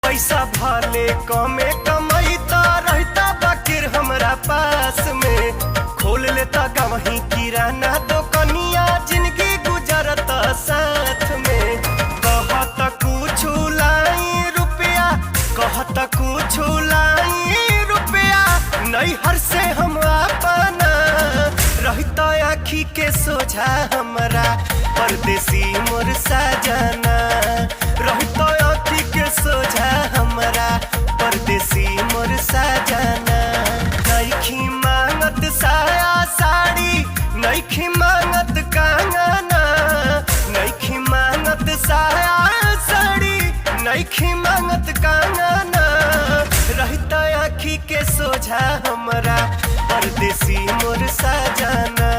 पैसा भले कमे कमैता रहता बाकिर हमरा पास में। खोल लेता गवही किराना दोकनिया, जिंदगी गुजरत साथ में। कहत कुछ लाई रुपया, कहत कुछ लाई रुपया, नैहर से हम अपना। रहता आखी के सोझा हमरा परदेसी मोर साजना। रहता आखी के सोझा हमरा परदेसी मोर साजना। नैखी मांगत साया साड़ी, नैखी मांगत कंगना। नैखी मांगत साया साड़ी, नैखी मांगत कंगना। रहता आखी के सोझा हमरा परदेसी मोर साजना।